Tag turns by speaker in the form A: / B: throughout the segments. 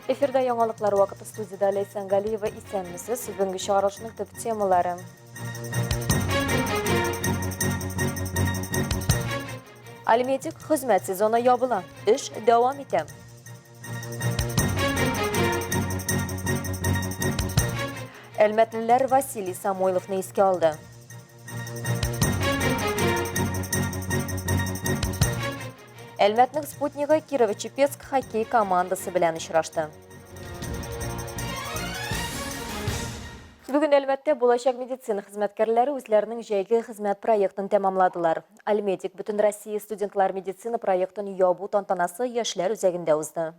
A: Эфирда яңалыклар вакыты студиядә Ләйсән Галиева исәнмесез. Бүгенге чыгарылышның төп темалары. Альметик хезмәт сезоны ябыла. Эш дәвам итә. Әлмәтлеләр Василий Самойловны искә алды. Әлмәтнең спутнигы Кирово-Чепецк хоккей командасы белән очрашты. Бүген Әлмәттә булачак медицина хезмәткәрләре үзләренең җәйге хезмәт проектын тәмамладылар. Альметик Бөтенроссия студентлар медицина проектын ябу тантанасы яшьләр үзәгендә узды.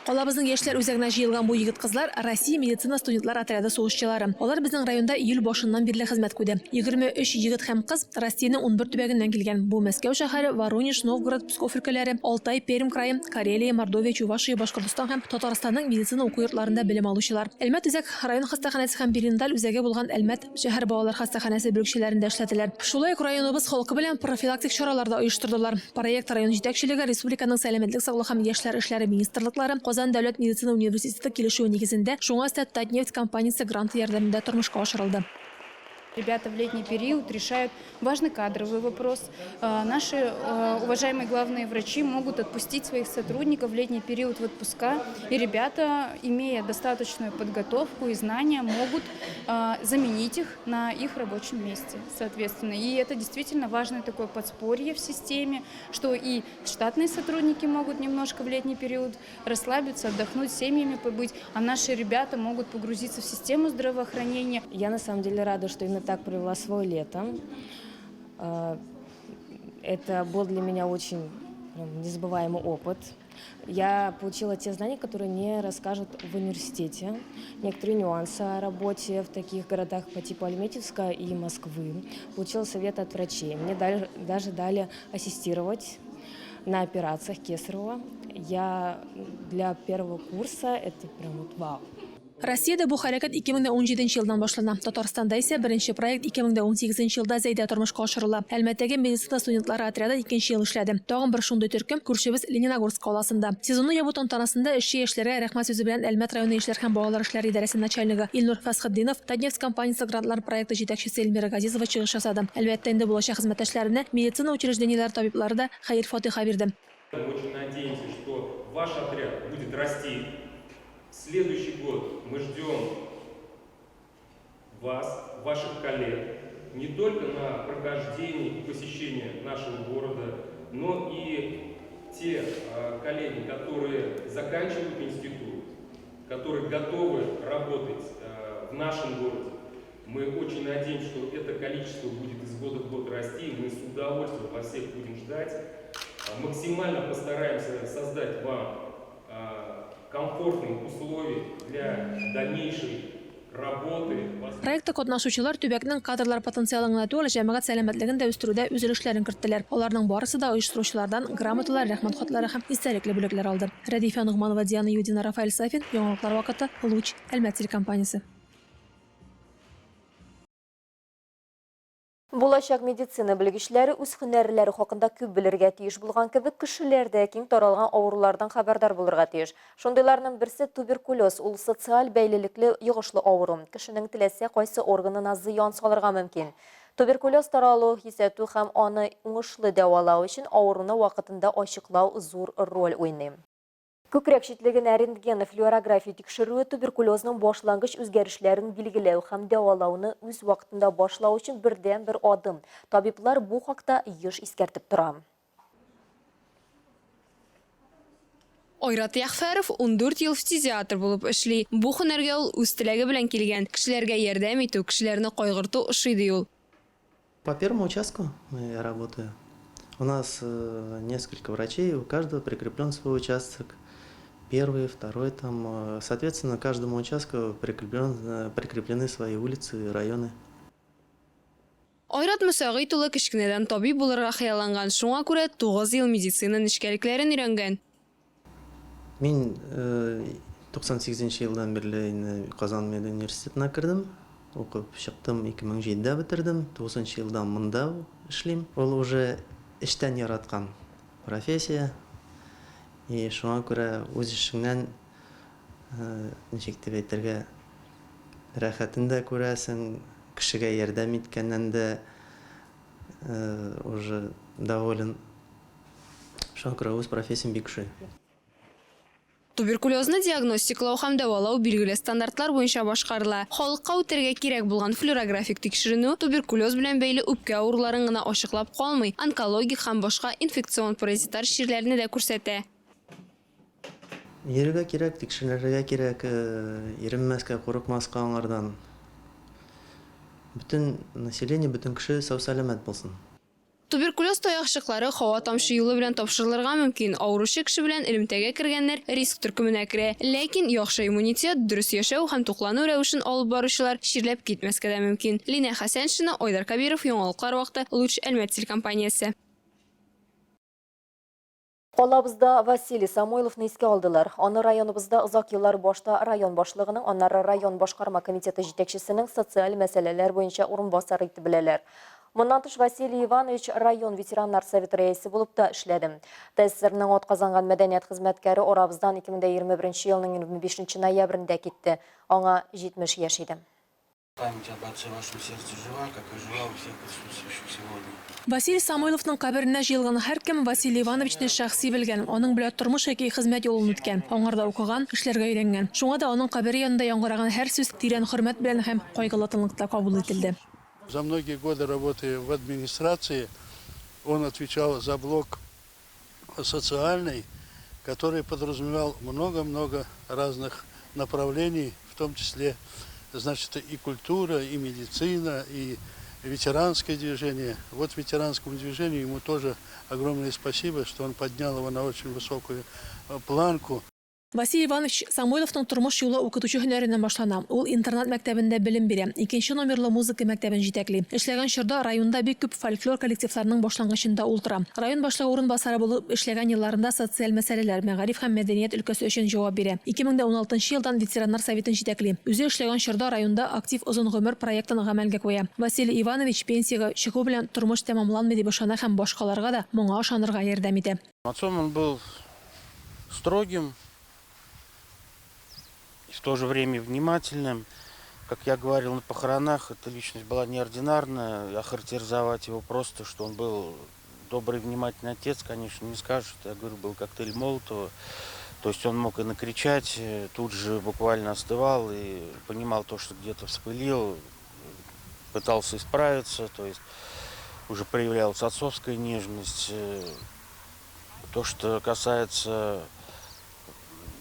B: Калабызның яшьләр үзәгенә җыелган бу егет-кызлар, Россия медицина студентлар отряды сугышчылары. Алар безнең районда июль башыннан бирле хезмәт куйды. 23 егет һәм кыз Россиянең 11 төбәгеннән килгән. Бу Мәскәү шәһәре, Воронеж, Новгород, Псков өлкәләре, Алтай, Пермь крае, Карелия, Мордовия, Чувашия, Башкортостан һәм Татарстанның медицина уку йортларында белем алучылар. Әлмәт үзәк район хастаханәсе һәм перинаталь үзәге булган Әлмәт Шәһәр балалар хастаханәсе бүлекчәләрендә эшләделәр. Шулай ук районыбыз халкы белән профилактик чаралар да оештырдылар. Проект район җитәкчелеге, республиканың Сәламәтлек саклау һәм яшьләр эшләре министрлыклары, Казан дәүләт медицина университеты килешүе нигезендә, шуңа өстәп Татнефть компаниясе гранты ярдәмендә тормышка ашырылды.
C: Ребята в летний период решают важный кадровый вопрос. Наши уважаемые главные врачи могут отпустить своих сотрудников в летний период в отпуска. И ребята, имея достаточную подготовку и знания, могут заменить их на их рабочем месте, соответственно. И это действительно важное такое подспорье в системе, что и штатные сотрудники могут немножко в летний период расслабиться, отдохнуть, с семьями побыть, а наши ребята могут погрузиться в систему здравоохранения.
D: Я на самом деле рада, что именно так провела свое лето. Это был для меня очень незабываемый опыт. Я получила те знания, которые не расскажут в университете, некоторые нюансы о работе в таких городах по типу Альметьевска и Москвы. Получила советы от врачей. Мне даже дали ассистировать на операциях Кесарева. Я для первого курса это прям вот вау.
B: Россиядә бу хәрәкәт 2017 елдан башлана. Татарстанда исә беренче проект 2018 елда Зәйдә тормышка ашырыла. Әлмәттәге медицина студентлары отряды икенче ел эшләде. Тагын бер шундый төркем күршебез Лениногорск каласында. Сезонны ябу тантанасында эшче яшьләргә рәхмәт сүзе белән Әлмәт районы яшьләр һәм балалар эшләре идарәсе начальнигы Илнур Фәсхетдинов, Татнефть компаниясе грантлар проекты җитәкчесе Эльмира Газизова чыгыш ясады. Әлбәттә инде, булачак хезмәттәшләренә медицина учреждениеләре табиблары да хәер-фатыйха бирде.
E: Мы очень надеемся, что ваш отряд будет расти. Следующий год мы ждем вас, ваших коллег, не только на прохождение и посещение нашего города, но и те коллеги, которые заканчивают институт, которые готовы работать в нашем городе. Мы очень надеемся, что это количество будет из года в год расти. Мы с удовольствием вас всех будем ждать. Максимально постараемся создать вам комфортные условия для дальнейшей работы.
B: Проектта катнашучылар төбәкнең кадрлар потенциалын гына түгел, җәмәгать сәламәтлеген дә үстерүдә үз өлешләрен керттеләр. Аларның барысы да оештыручылардан грамоталар, рәхмәт хатлары һәм истәлекле бүләкләр алды. Рәдифә Ногманова, Диана Юдина, Рафаэль Сафин, Яңалыклар вакыты, Луч, Әлмәт телекомпаниясе.
A: Булачак медицина белгечләре үз һөнәрләре хакында күп белергә тиеш булган кебек, кешеләр дә киң таралган авырулардан хәбәрдар булырга тиеш. Шундыйларның берсе туберкулез, ул социаль бәйлелекле йогышлы авыру. Кешенең теләсә кайсы органына зыян салырга мөмкин. Туберкулез таралу кисәтү һәм аны уңышлы дәвалау өчен авыруны вакытында ачыклау зур роль уйный. Күкрәк читлегенә рентгенофлюорография тикшерүе туберкулезның башлангыч үзгәрешләрен билгеләү һәм дәвалауны үз вакытында башлау өчен бердәнбер адым. Табиблар бу хакта еш искәртеп тора.
F: Айрат Ягъфәров 14 ел фтизиатр булып эшли. Бу һөнәргә ул үз теләге белән килгән. Кешеләргә ярдәм итү, кешеләрне кайгырту ошый, ди ул.
G: По первому участку я работаю. У нас э, несколько врачей, у каждого прикреплен свой участок. Первый, второй там. Э, соответственно, каждому участку прикреплен, э, прикреплены свои улицы, районы.
F: Айрат Мөсәгыйть улы кечкенәдән табиб булырга хыялланган, шуңа күрә 9 ел медицина нечкәлекләрен өйрәнгән.
G: Мин 98 нче елдан бирле инде Казан медуниверситетына кердем. Укып чыктым, 2007дә бетердем. 9 нчы елдан монда эшлим. Ул уже эчтән яраткан профессия. И шуңа күрә үз эшеңнән, ничек дип әйтергә, рәхәтен дә күрәсең, кешегә ярдәм иткәннән дә уже доволен. Шуңа күрә үз профессиям бик ошый.
F: Туберкулезны диагностикалау һәм дәвалау билгеле стандартлар буенча башкарыла. Халыкка үтәргә кирәк булган флюорографик тикшеренү туберкулез белән бәйле үпкә авыруларын гына ачыклап калмый, онкологик һәм башка инфекцион-паразитар чирләрне дә күрсәтә.
G: Йөрергә кирәк, тикшеренергә кирәк, иренмәскә, курыкмаска аңардан. Бөтен население, бөтен кеше сау-сәламәт булсын.
F: Туберкулез таякчыклары һава-тамчы юлы белән тапшырылырга мөмкин. Авыручы кеше белән элемтәгә кергәннәр риск төркеменә керә. Ләкин яхшы иммунитет, дөрес яшәү һәм туклану рәвешен алып баручылар чирләп китмәскә дә мөмкин. Линә Хәсәншина, Айдар Кәбиров, Яңалыклар вакыты, Луч Әлмәт телекомпаниясе.
A: Калабызда Василий Самойловны искә алдылар. Аны районыбызда озак еллар башта район башлыгының, аннары район башкарма комитеты җитәкчесенең социаль мәсьәләләр буенча урынбасары итеп беләләр. Моннан тыш Василий Иванович район ветераннар советы рәисе булып та эшләде. ТССРның атказанган мәдәният хезмәткәре арабыздан 2021 елның 25 ноябрендә китте. Аңа 70 яшь иде.
H: Память об отце в вашем сердце жива, как и жива у всех присутствующих сегодня.
B: Василий Самойловның каберенә җыелган һәркем Василий Ивановичны шәхси белгән, аның белән тормыш яки хезмәт юлын үткән, аңарда укыган, эшләргә өйрәнгән. Шуңа да аның кабере янында яңгыраган һәр сүз тирән хөрмәт белән һәм кайгылы тынлыкта кабул ителде.
I: За многие годы работы в администрации он отвечал за блок социальный, который подразумевал много-много разных направлений, в том числе, значит, и культура, и медицина, и ветеранское движение. Вот ветеранскому движению ему тоже огромное спасибо, что он поднял его на очень высокую планку.
B: Василий Иванович Самойловның тормыш юлы укытучы һөнәреннән башлана. Ул интернат мәктәбендә белем бирә, икенче номерлы музыка мәктәбен җитәкли. Эшләгән чорда районда бик күп фольклор коллективларның башлангычында ул тора. Район башлыгы урынбасары булып эшләгән елларында социаль мәсьәләләр, мәгариф һәм мәдәният өлкәсе өчен җавап бирә. 2016 елдан ветераннар советын җитәкли. Үзе эшләгән чорда районда Актив озын гомер проектын гамәлгә куя. Василий Иванович пенсиягә чыгу белән тормыш тәмамланмый дип ышана һәм башкаларга да моңа ышанырга ярдәм итә.
H: Отцом он был строгим и в то же время внимательным. Как я говорил на похоронах, эта личность была неординарная. Охарактеризовать его просто, что он был добрый, внимательный отец, конечно, не скажешь. Я говорю, был коктейль Молотова. То есть он мог и накричать, тут же буквально остывал и понимал то, что где-то вспылил, пытался исправиться, то есть уже проявлялась отцовская нежность. То, что касается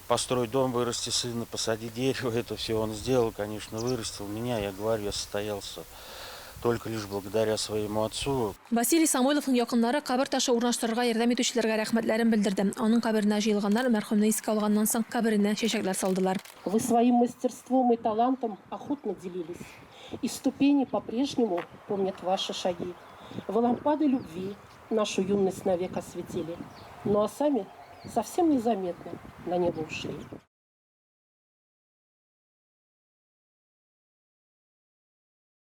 H: построить дом, вырасти сына, посадить дерево, это все он сделал, конечно, вырастил меня. Я говорю, я состоялся только лишь благодаря своему отцу.
B: Василий Самойловның якыннары кабер ташы урнаштырырга ярдәм итүчеләргә рәхмәтләрен белдерде. Аның каберенә җыелганнар мәрхүмне искә алганнан соң каберенә чәчәкләр салдылар.
J: Вы своим мастерством и талантом охотно делились, и ступени по-прежнему помнят ваши шаги. Вы лампады любви нашу юность навек осветили, ну а сами совсем незаметно на небо ушли.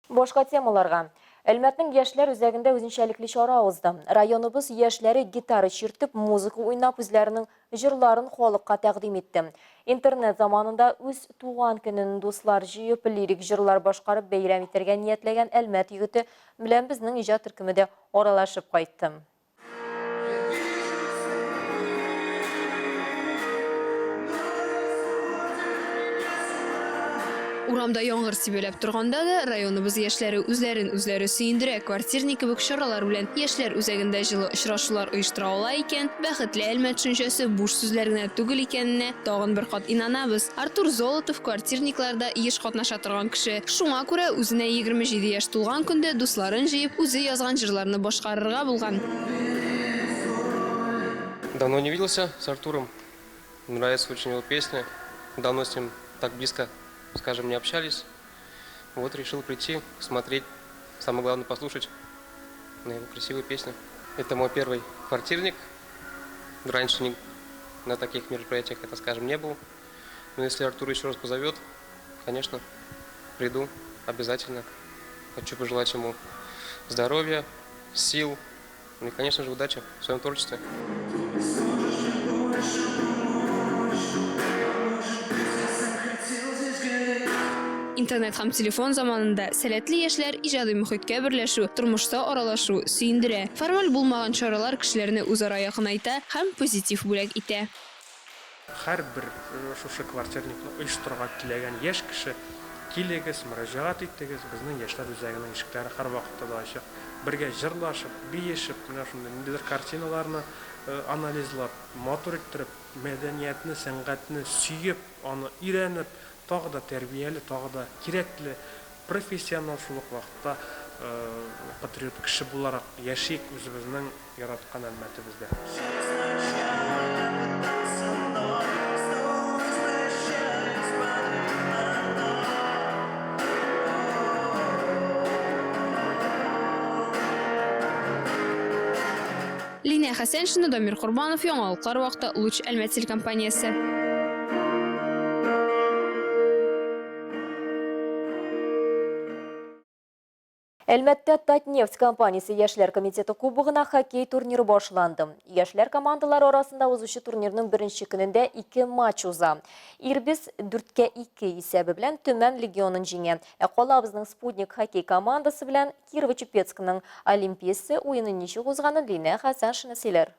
A: Башка темаларга. Әлмәтнең яшьләр үзәгендә үзенчәлекле чара узды. Районыбыз яшьләре гитара чиртеп, музыка уйнап, үзләренең җырларын халыкка тәкъдим итте. Интернет заманында үз туган көнен дуслар җыеп, лирик җырлар башкарып бәйрәм итәргә ниятләгән Әлмәт егете белән безнең иҗат төркеме дә аралашып кайтты.
F: Урамда яңгыр сибәләп торганда да районыбыз яшьләре үзләрен үзләре сөендерә, квартирник кебек чаралар белән яшьләр үзәгендә җылы очрашулар оештыра ала икән, бәхетле Әлмәт төшенчәсе буш сүзләр генә түгел икәненә тагын бер кат инанабыз. Артур Золотов квартирникларда еш катнаша торган кеше. Шуңа күрә үзенә 27 яшь тулган көндә дусларын җыеп, үзе язган җырларны башкарырга булган.
E: Давно не виделся с Артуром. Нравится очень его песня. Давно с ним так близко, скажем, не общались. Вот решил прийти, смотреть, самое главное послушать на его красивые песни. Это мой первый квартирник. Раньше на таких мероприятиях, это, скажем, не был. Но если Артур еще раз позовет, конечно, приду обязательно. Хочу пожелать ему здоровья, сил, ну и, конечно же, удачи в своем творчестве.
F: Интернет һәм телефон заманында сәләтле яшьләр иҗади мохиткә берләшү, тормышта аралашу сөендерә. Формаль булмаган чаралар кешеләрне үзара якынайта һәм позитив бүләк итә.
K: Һәрбер шушы квартирникны оештырырга теләгән яшь кеше, килегез, мөрәҗәгать итегез, безнең яшьләр үзәгенең ишекләре һәрвакытта да ачык. Бергә җырлашып, биешеп, менә шундый ниндидер картиналарны анализлап, матур иттереп, мәдәниятне, сәнгатьне сөеп, аны өйрәнеп, тагы да тәрбияле, тагы да кирәкле, профессионал, шул ук вакытта патриот кеше буларак яшик үзебезнең яраткан Әлмәтебездә.
F: Линә Хәсәншина, Дамир Корбанов, Яңалыклар вакыты, Луч Әлмәт телекомпаниясе.
A: Әлмәттә Татнефть компаниясе яшьләр комитеты кубогына хоккей турниры башланды. Яшьләр командалары арасында узучы турнирның беренче көнендә ике матч уза. Ирбис 4-кә 2 исәбе белән Төмән легионын җиңә. Ә калабызның Спутник хоккей командасы белән Кирово-Чепецкның Олимпиясе уены ничек узганын Линә Хәсәншина сөйләр.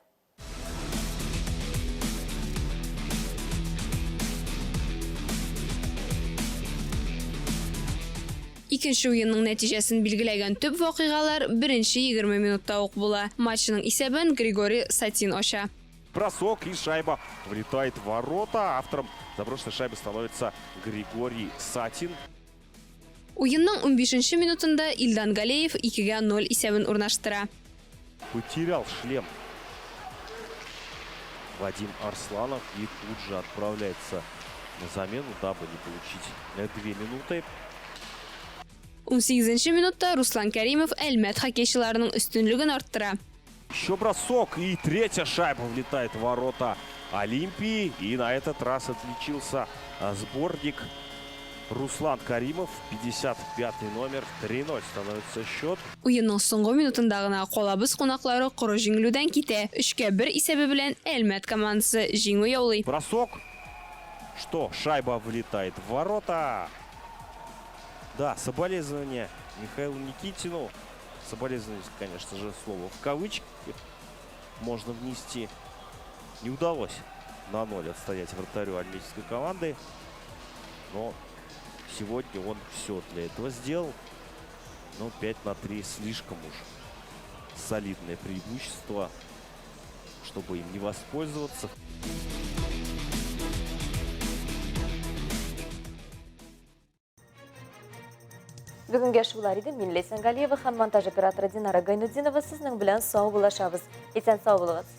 F: Икенче уенның нәтиҗәсен билгеләгән төп вакыйгалар беренче 20 минутта ук була. Матчның исәбен Григорий Сатин ача.
L: Бросок и шайба влетает в ворота. Автором заброшенной шайбы становится Григорий Сатин.
F: Уенның унбишенче минутында Илдан Галеев икегә ноль исәбен урнаштыра.
L: Потерял шлем Вадим Арсланов и тут же отправляется на замену, дабы не получить две минуты.
F: Унсигезенче минутта Руслан Кәримов Әлмәт хоккейчыларының өстенлеген арттыра.
L: Еще бросок и третья шайба влетает в ворота Олимпии. И на этот раз отличился сборник Руслан Каримов, 55 номер, 3-0 становится счет.
F: Уенның соңгы минутында гына калабыз кунаклары коры җиңелүдән китә. Өчкә бер исәбе белән Әлмәт командасы җиңү яулый.
L: Бросок. Что? Шайба влетает в ворота. Да, соболезнования Михаилу Никитину. Соболезнования, конечно же, слово в кавычки можно внести. Не удалось на ноль отстоять вратарю альметьевской команды. Но сегодня он все для этого сделал. Но 5 на 3 слишком уж солидное преимущество, чтобы им не воспользоваться.
A: Бүгенгә шулар иде. Мин Ләйсән Галиева һәм монтаж операторы Динара Гайнутдинова сезнең белән сау булашабыз. Исән сау булыгыз.